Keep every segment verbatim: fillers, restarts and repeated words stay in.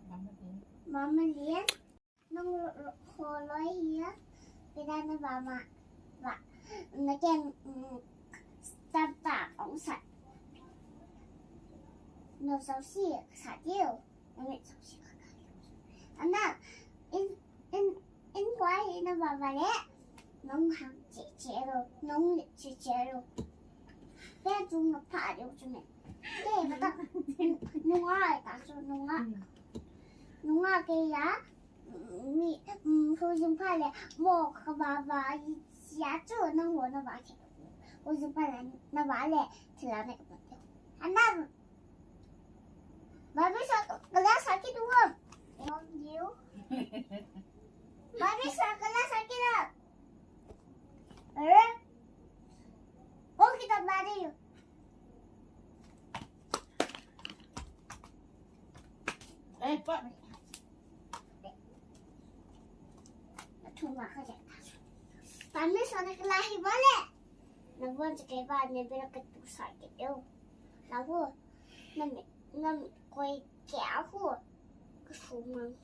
Mama Lian. Mama Lian. Nang ho loi hi a, pida na ba ma, ba, na ken, mm, tam ta ong sa. No sa si sa diu, na mi sa si ka ka. Ana, in, in, in kwai hi na ba ba le, nong hang che che lo, nong le che che lo. Pe tung na pa diu chu me. Ke ba ta, nunga ta chu nunga. Nunga ke ya, mi, mm, hu jing pha le, mo ka ba ba, ya chu nang ho na ba ke. Hu jing pha le, na ba le, thila me ka ba ke. Ana, ba bi sa, ka la sa ki tu wa. Ong diu. Ba bi sa, ka la sa ki la. Eh? Ong ki ta ba diu. Eh, pa. Thuma ka ja. Pami sana kelahi bole. Na bon se ke ba ne bela ke tu sa ke eu. Na bo. Na mi, na mi koi ke a ho. Ka su mang.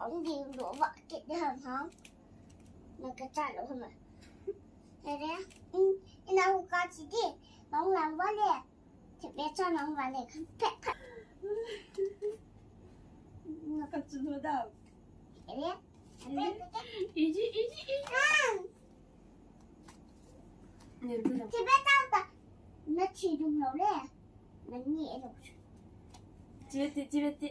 Ong ding lo ba ke de ham ham. Na ka cha lo ham. Ere, in, ina hu ka chi di, nong lang ba le, ti pe cha nong ba le, kan pe ka. Na ka chu lo da. Ere, ere, iji, iji, iji. Ah. Ti pe ta ta, na chi dum lo le, na ni e lo. Chi pe ti, chi pe ti.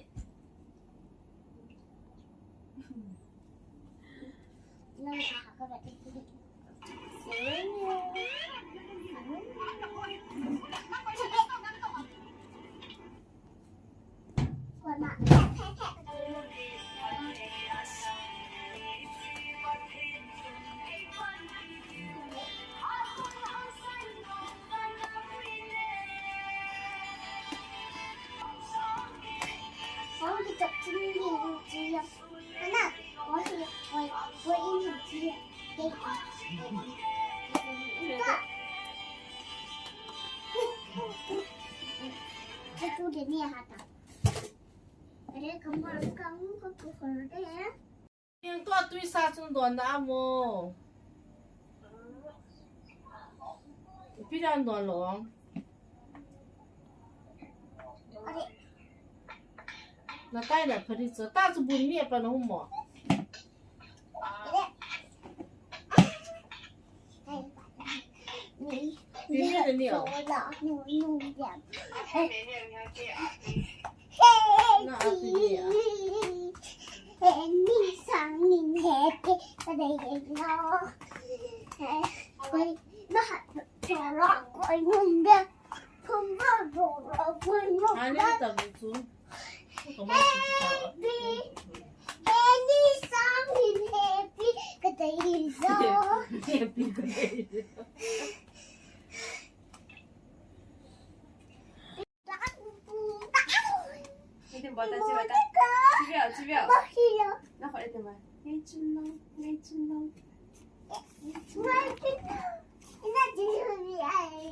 Yang tua tui sa chung don da mo. Pi dan don lo. Na tai na phari cho. Ta chu bun mi pa no mo. Pi mi ni o. Na a pi mi a. Ni sang ni he ke ka dei lo. Koi na ha cho lo koi nun de. Ani ta bu chu. Happy, happy, sang in happy, ka dei zo. Happy, ka dei zo. Itin bota, chibai ta. Chibai, chibai. Na khole te ma. Ngai chun no, ngai chun no. Ngai chun no. Ina chibai ai.